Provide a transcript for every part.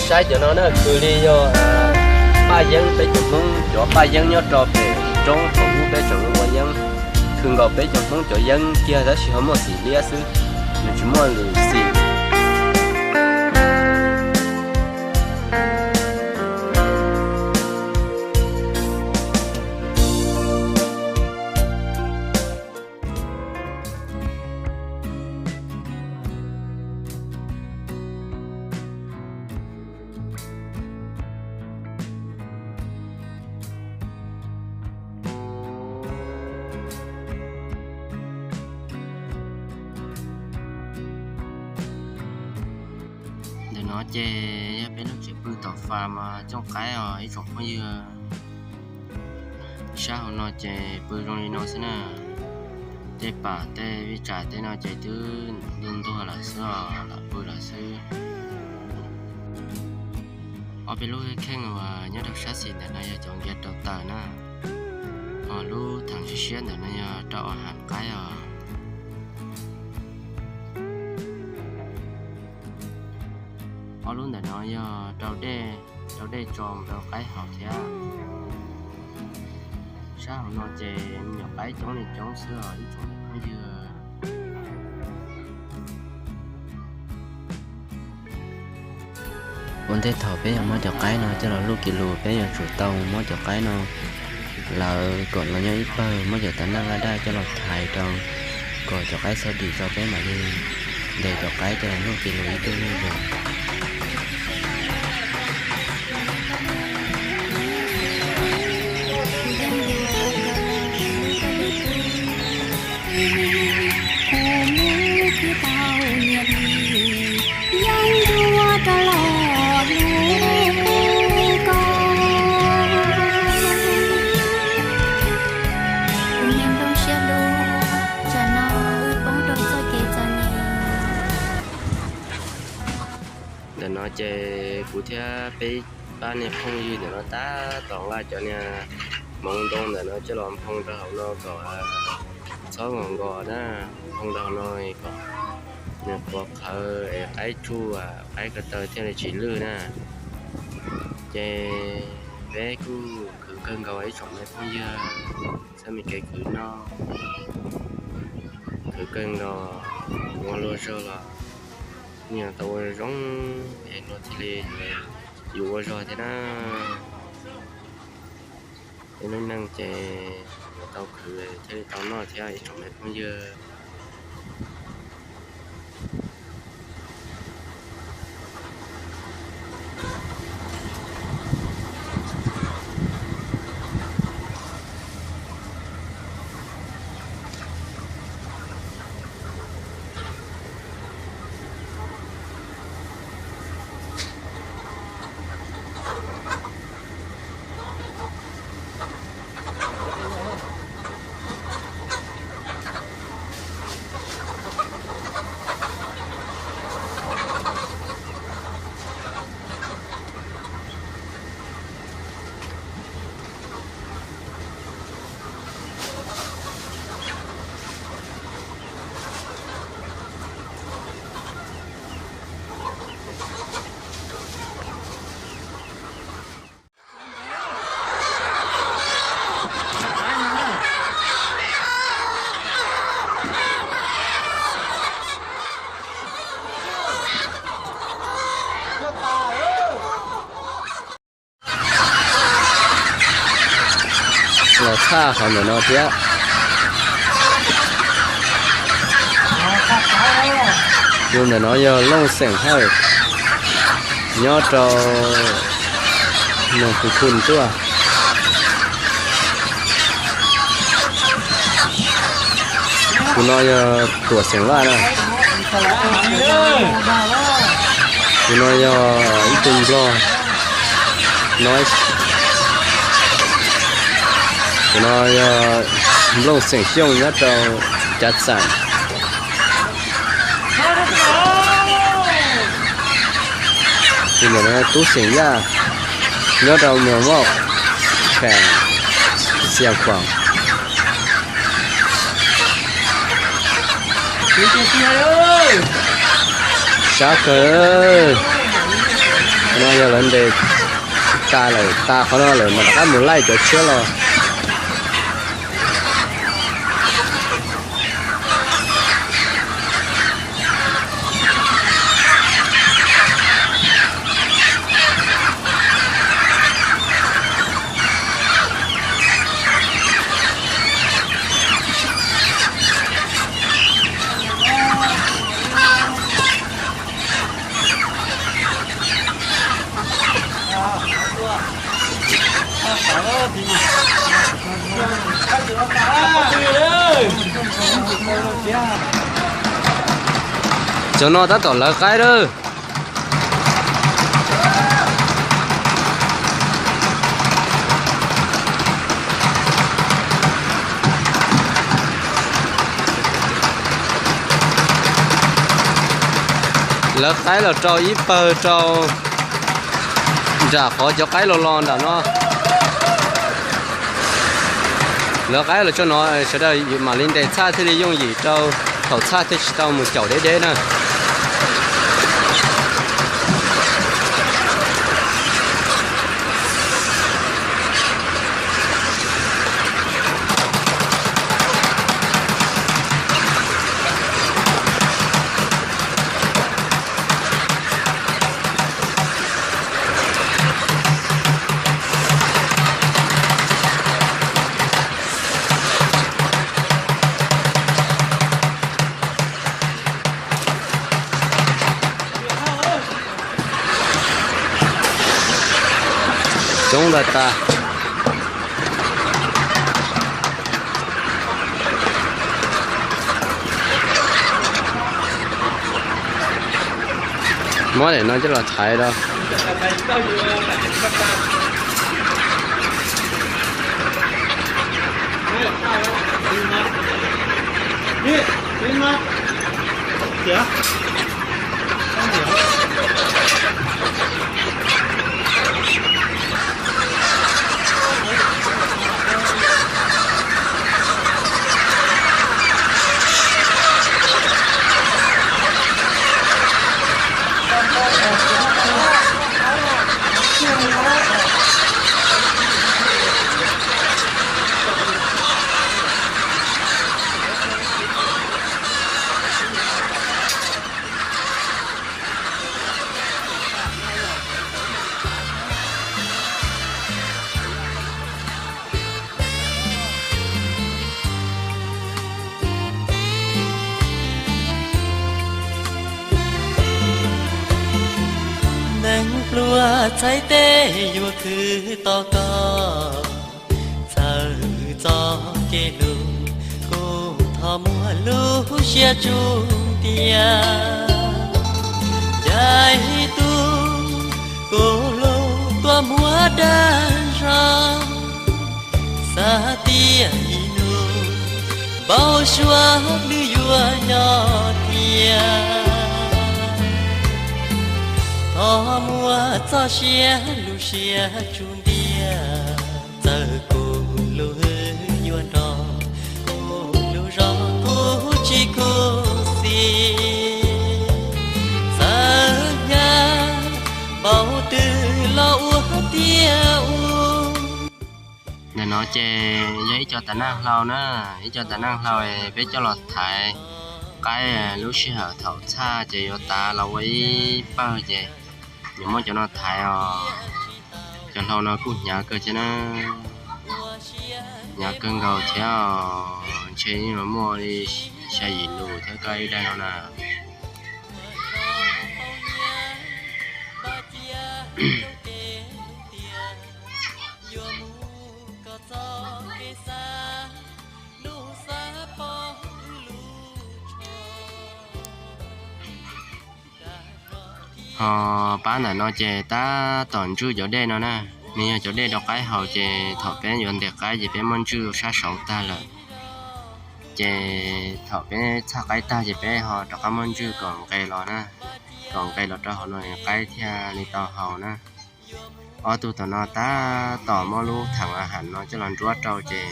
Saib cov no na, khwv li yog paj yeeb peb cov Hmoob, cov paj yeeb nyob rau pem roob thaum ub peb tseem ua yeeb. Khwv nkaus peb cov Hmoob cov yeeb kiag tab sis ho muaj xim liab xwb, nws tsis muaj lwm xim. Ntawm no ces yog peb lub tsev pw tom fas mas cooj qaib os ib tsoom phooj ywg. Sab hauv no ces pw zoo li no xwb na. Tej pam tej vij tsam tej no ces twb ntuag ntuag lawm xwb os, lam pw lawm xwb. Ob peb lub kheej uas nyob rau sab xis ntawm no yog cov nkiav rau taws na, ho lub theem siab siab ntawm no yog rau ob ham qaib os. Ob lub ntawm no yog rau dej, rau dej tso mus rau qaib haus thiab. Sab hauv no ces me nyuam qaib coob li coob xwb os ib tsoom phooj ywg. Ua ntej thaum peb yuav muab cov qaib no coj los luj kev lus, peb yuav tsum tau muab cov qaib no lawv kom los nyob ib pawg, muab cov tav naj laj daj coj los thaiv rau kom cov qaib txhob dim tso peb mam li ntes cov qaib coj los luj kev lus ib tug ib zaug. Ntawm no ces kuv thiab peb pab niag phooj ywg ntawm no tab tom nqa cov niag hmoov ntoo ntawm no coj los nphoo rau hauv no kom txhob nkos nkos na, nphoo rau hauv no kom nws qhuav qhawv es qaib tsuj, qaib ko taw thiaj li tsis lwj na. Ces peb kuj khwv kawg nkaus ib tsoom me phooj ywg, txoj me kev khwv no khwv kawg nkaus, ua luag zog los yeej tau ua zoo es luag thiaj li yuav ua zog thiab na. Peb lub neej ces yuav tau khwv thiaj li tau noj thiab ib tsoom me phooj ywg. Los tshaj qhov ntawm no thiab. Tus ntawm no yog Looj xeem Hawj, nyob rau Moos Phu Khun tuaj. Tus no yog Tuam xeem Vaj na. Tus no yog ib tug Nplog no. Tus no yog Nplooj xeem Xyooj nyob rau Cav Xaam. Tus ntawm no Tub xeem Yaj nyob rau Mos Moj, kheem Xia Khuam. Sab kawg. No yog lawv ntes tas lawm, tas qhov no lawm mas rov qab mus laij cov tshiab los. Cov no tab tom lawv qaib lawm. Lawv qaib los rau ib pawg rau nram qhov cov qaib los los nram no. Lawv qaib los tso no sawv daws mam li ntes txhaj thiaj li yooj yim rau thaum txhaj thiaj tsis tau mus caum deb deb na. Coob ntag tas. Muab daim no coj los thaiv rau. Neeg pluag txhais tes yuav khwv tos koj, txhawm txoj kev hlub kuj thov muaj lub siab tsuj ntiag. Ncaim tus kuv hlub tuaj muab dag zog, xav tias ib hnub npau suav nws yuav nyob thiab. Thov muaj txoj sia lub siab tsuj ntiag, txawm kuv lub hwj yuav nrog kuv lub zog kuj tsis khuv xim. Txawm hnyav npaum twg los ua tiag u. Ntawm no ces yog ib co tas neeg hlau na, ib co tas neeg hlau peb coj los thaiv qaib lub sij hawm thaum txhaj ces yuav tas los ua ib pawg ces yuav muab cov no thaiv os. Cov hlau no kuj hnyav kawg thiab na, hnyav kawg nkaus thiab os, ntshe yeej yuav muaj li xya yim lus thiab koj ib daim no na. Ho pab ntawm no ces tab tom ntswj cov dej no na, nws yog cov dej rau qaib haus ces thaum peb yuav ntes qaib ces peb muab ntswj sab saud tag lawm. Ces thaum peb txhaj qaib tag ces peb ho rov qab muab ntswj kom nqes los na, kom nqes los rau hauv no qaib thiaj li tau haus na. Ob tug tom no tab tom muab lub theem a has no coj los nruab rau ces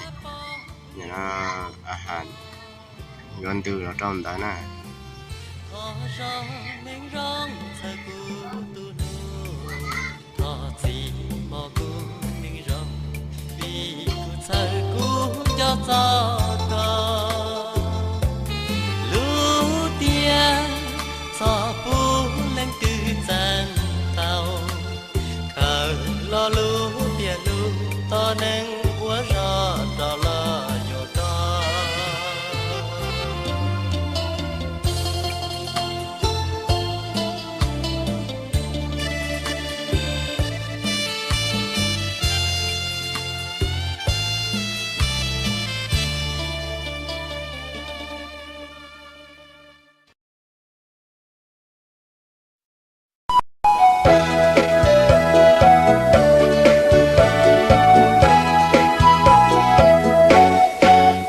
a has yuav ntws los rau ntawd na. txog koj lub tiaj, txog pub leej twg txeeb tau. Khaws lo lub tiaj hlub tos neeg ua zog rov los yuav koj.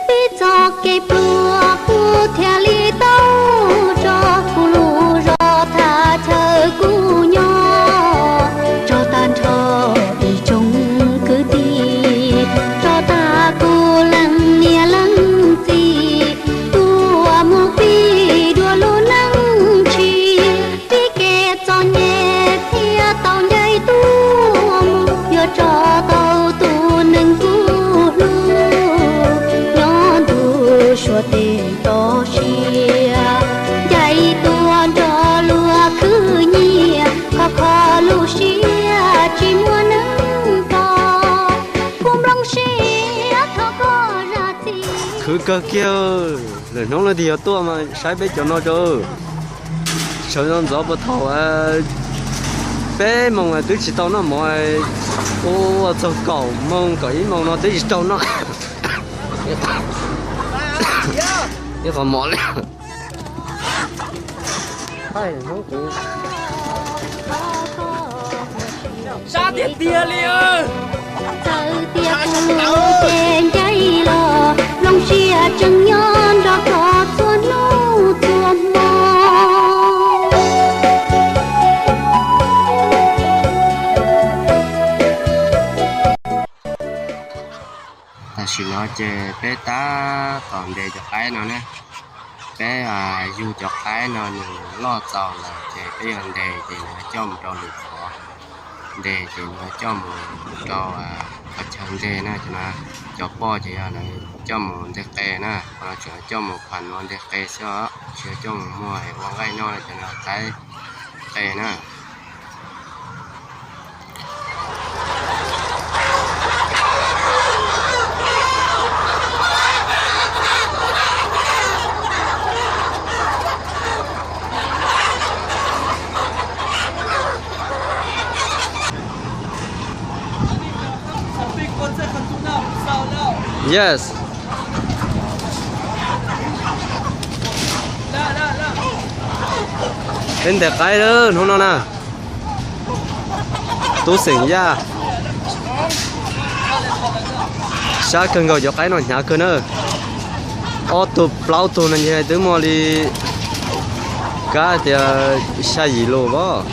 Peb txoj kev pluag kuv thiaj li tau tso kuv lub zos thaj chaw kuv nyob, tso tag nrho ib tsoom kwv tij, tso tag kuv leej niam leej txiv, tuaj mus pib dua lub neej tshis, pib kev txom nyem thiaj tau ncaim tuaj mus, yuav tso tau tus neeg kuv hlub, nyob ntu suav teb toj siab, ncaim tuaj nrog luag khwv nyiaj, khov kho lub siab tsis muaj neeg tos, kuv nplooj siab thov koj zam txim. Khwv kawg kiag, lwm hnub leej twg yuav tuaj mas saib peb cov no tso. Sawv ntxov ntxov puag thaum peb moos twb tsis tau noj mov, ua txog kaum moos kaum ib moos no twb tsis tau noj ib qho mov li. Sab tiag tiag li. Txawm tias kuv lub cev ncaim los, zoo siab tseem nyob nrog koj txhua hnub txhua hmo. Tam sim no ces peb tab tom ntes cov qaib no na. Peb yug cov qaib no nws loj txaus lawm ces peb yuav ntes ces nws coj mus rau lwm qhov. Ntes ces nws coj mus rau qhov chaw nteg na, cov no, cov poj ces yog lawv coj mus nteg qe na, qhov no tseem coj mus pham nuav nteg qe xwb os, tsis yog coj mus muag es ua nqaij noj cov no, qaib qe na. Yes. Peb ntes qaib lawm hnub no na. Tub xeem Yaj, sab kawg nkaus, cov qaib no hnyav kawg na. Ob tug plaub tug no ntshe twb muaj li kab tias xya yim lus os.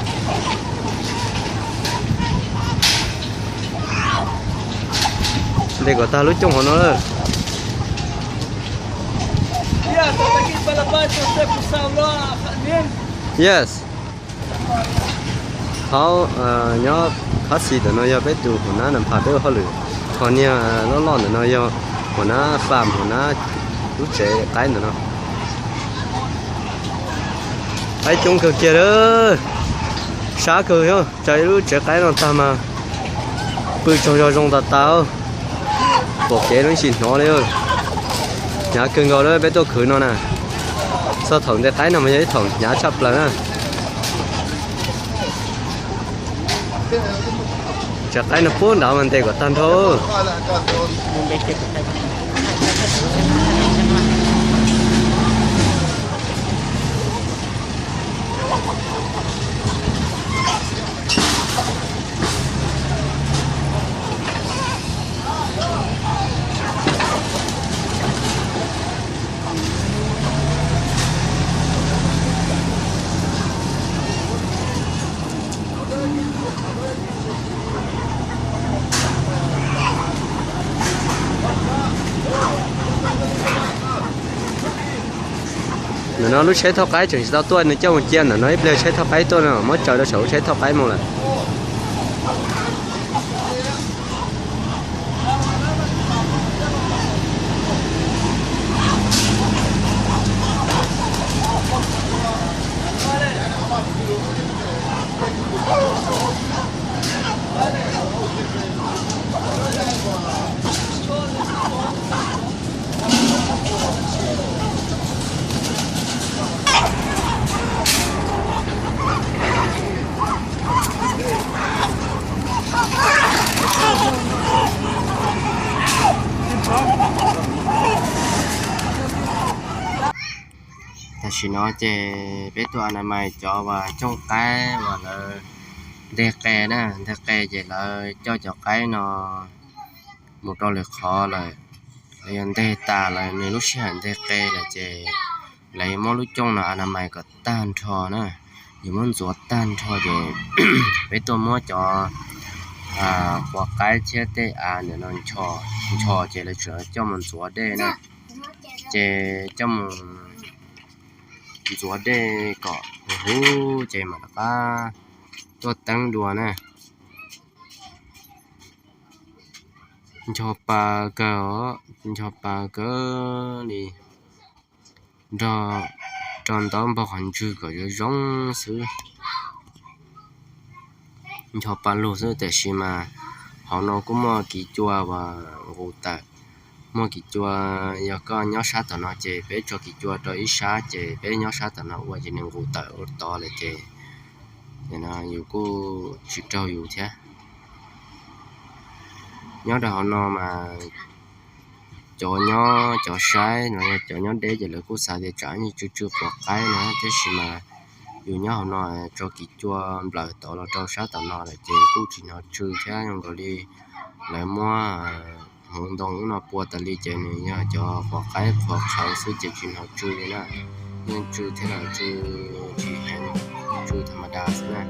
Ntes kom tag lub cooj hauv no lawm. Yes. Qhov nyob qhov xis ntawm no yog peb tus hua nab na, pham peb ua hauj lwm. Qhov niag loj loj ntawm no yog hua nab fam, hua nab lub tsev qaib ntawm no. Qaib coob kawg kiag lawm, sab kawg, tso ib lub tsev qaib no tag mas pw tsaug zog zoo tas tas. Pom kev no ib sim hnov li, hnyav kawg nkaus li peb tuaj khwv no na. Txog thaum ntes qaib no mas yog ib thaum hnyav tshaj plaws na. Tsev qaib no puag nrad mas ntes kom tag nrho. Ntawm no lub tsheb thauj qaib tseem tsis tau tuaj, nws coj mus cia ntawm no ib pliag tsheb thauj qaib tuaj no muab tsaws rau saum lub tsheb thauj qaib mus lawm. Nim no ces peb tuaj a na mais cov uas cooj qaib uas lawv nteg qe na, nteg qe ces lawv coj cov qaib no mus rau lwm qhov lawm, lawv yog nteg tas lawm, nws lub sij hawm nteg qe lawm ces lawv yuav muab lub cooj no a na mais kom tag nrho na, yuav muab ntxuav tag nrho ces peb tuaj muab cov quav qaib thiab tej av ntawm no ncho ces lawv tseem coj mus ntxuav dej na, ces coj mus ntxuav dej kom huv ces mam rov qab tuaj teeb dua na. Ncho pa kawg os, ncho pa kawg li, nrog rau ntaub npog qhov ntswg kom zoo zoo xwb. Ncho pa lug xwb tiam sis mas hauv no kuj muaj kiv cua uas nqus tawm, muaj kiv cua, yog koj nyob sab tom no ces peb tso kiv cua rau ib sab ces peb nyob sab tom no ua ces nws nqus tawm ua tod lawm ces yus kuj tsis raug yus thiab. Nyob rau hauv no mas cov nyob cov saib no, cov nyob deb ces lawv kuj xav tias tsam nyuj tsw tsw quav qaib no, tiam sis mas yus nyob hauv no tso kiv cua nplawm tod los rau sab tom no lawm ces kuj tsis hnov tsw thiab. Zoo nkaus li lawv muab hmoov ntoo ub no pua tas li ces nws yog cov quav qaib qhuav qhawv xwb ces tsis hnov tsw li na. Yeej tsw thiab los tsw tsis heev, tsw tha ma da xwb na.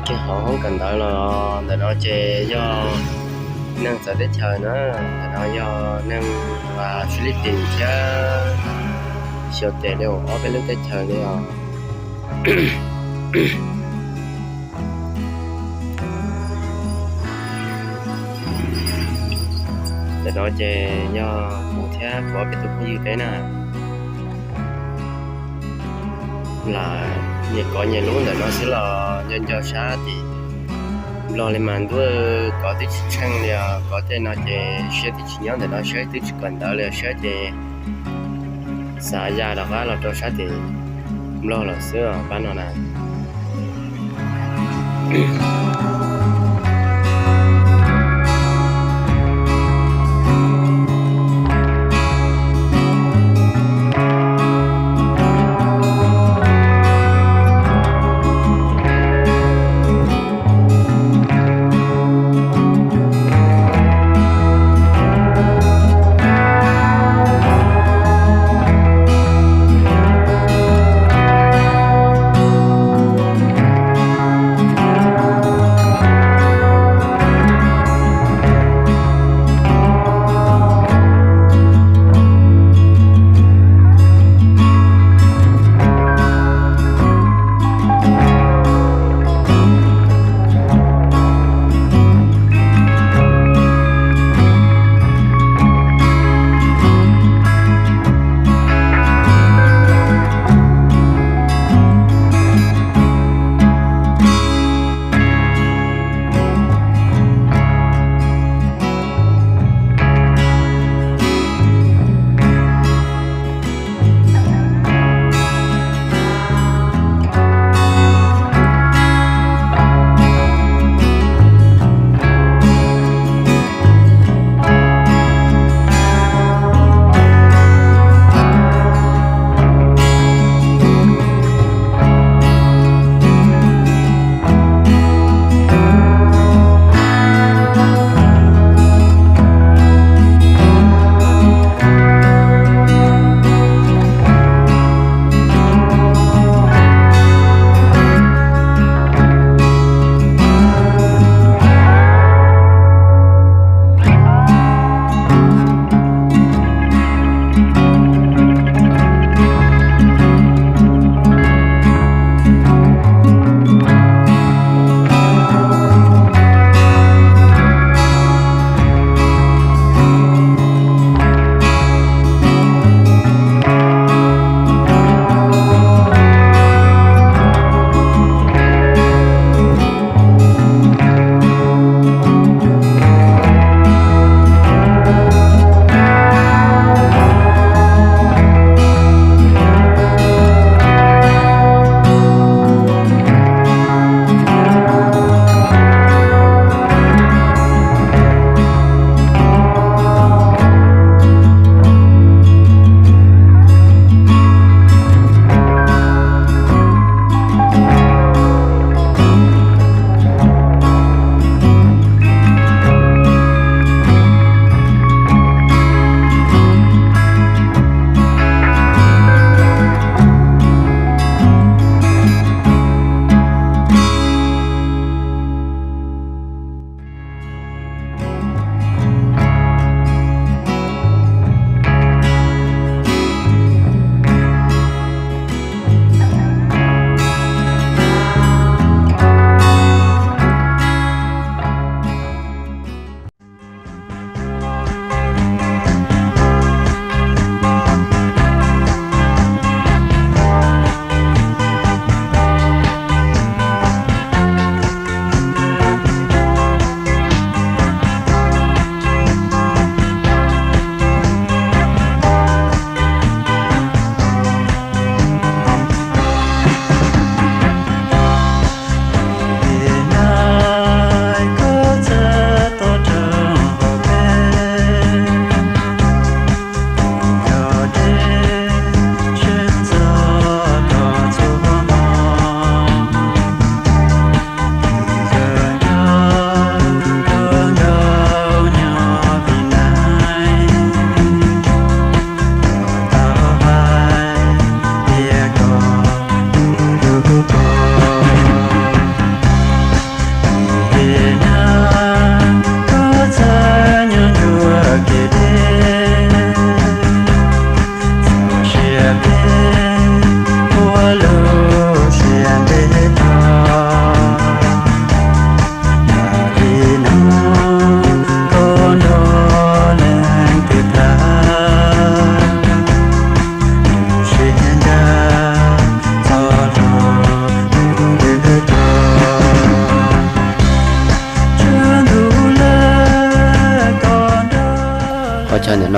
Ces hauv hoob kawm ntawv los ntawm no ces yog neeg txawv teb chaws na, ntawm no yog neeg Philippines thiab xyaum tes li ob peb lub teb chaws li os. Ntawm no ces yog kuv thiab kuv ob peb tug phooj ywg peb na. Lam nyias kov nyias lub ntawm no xwb los nco nco sab tim Nplog li mas ntuj, kov twb tsis tsheej li os. Kov tej no ces siab twb tsis nyob ntawm no, siab twb tsis kawm ntawv li os, siab ces xav ya rov qab los rau sab tim Nplog lawm xwb os pab no na.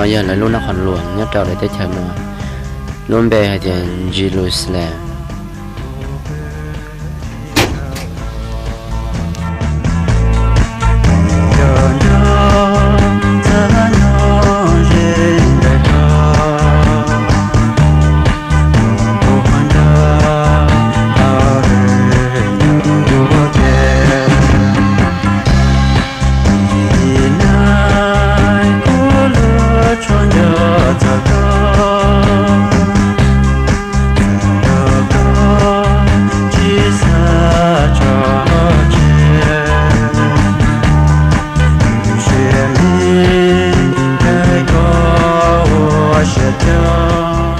Yog lawv lub nab qhov luas nyob rau lawv teb chaws no, lub npe hais tias Jerusalem.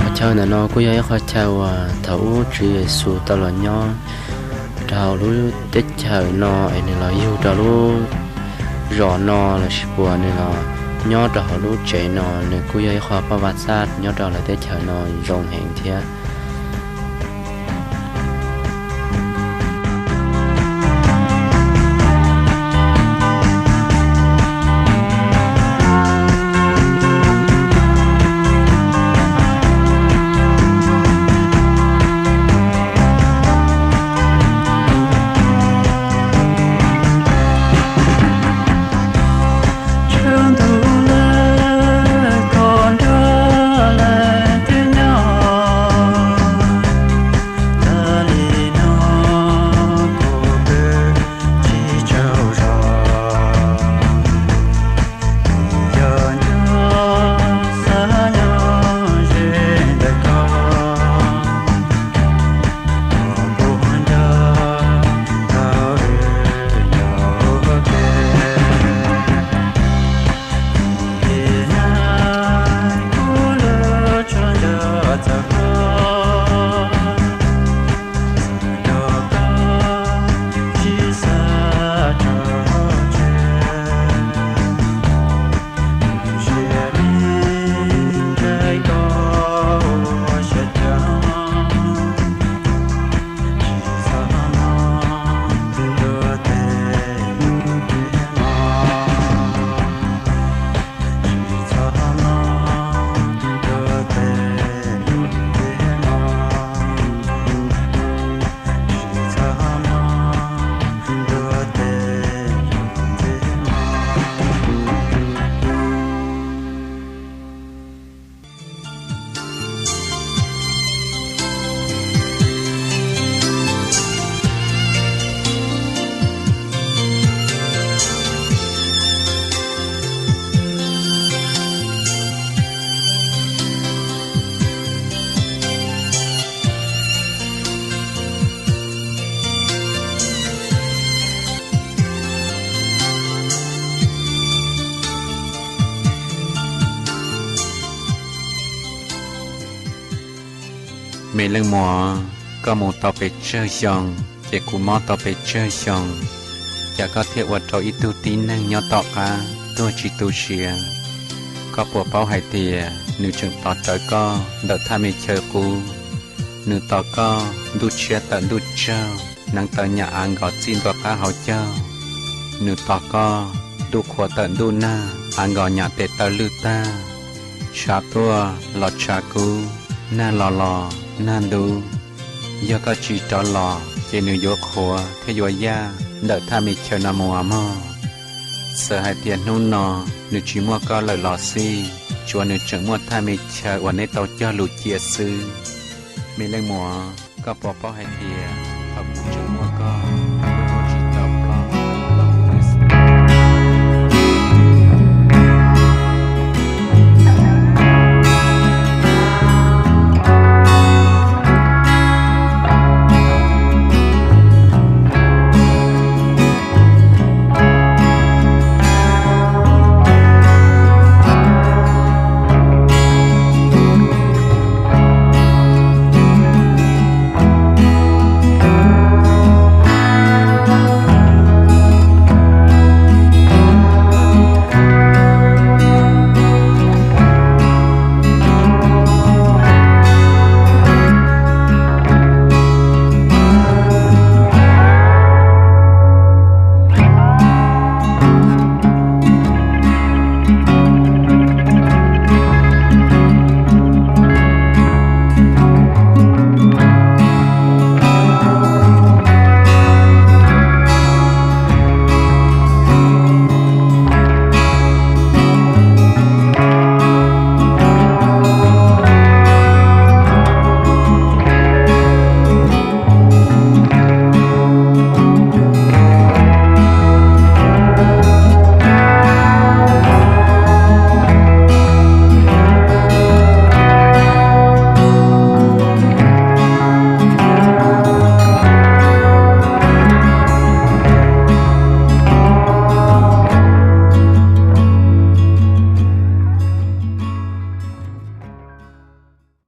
Qhov chaw ntawm no kuj yog ib qhov chaw uas thaum ub Tswv Yexus tau los nyob rau hauv lub teb chaws no es nws los yug rau lub zos no lossis puas nws los nyob rau hauv lub tsev no, nws kuj yog ib qho paj vaj xaj nyob rau lawv teb chaws no zoo heev thiab. Me leej muam, koj mus tau pes tsawg xyoo, ces kuv mob tau pes tsawg xyoo, cas koj thiaj ua rau ib tug tib neeg nyob tom qab tuag tsis tu siav? Koj puas paub hais tias nws tseem tos rawv koj ntawm thaj me chaw qub? Nws tos koj ntuj tshiab tawm ntuj tsaug, hneev taw nyam av nkos txij ntua qab hauv caug. Nws tos koj ntuj qhua tawm ntuj nag, av nkos nyam tes taw lwj tag. Tshav tuaj los tshav kub, nag los los nag ntub. Yog koj tsis rov los ces nws yuav qhuav thiab yuav yaj ntawm thaj me chaw no mus mog. Txawm hais tias hnub no nws tsis muaj koj lawm los xij, tsuav nws tseem muaj thaj me chaw uas neb tau cog lus cia xwb. Me leej muam, koj puas paub hais tias thaum kuv tseem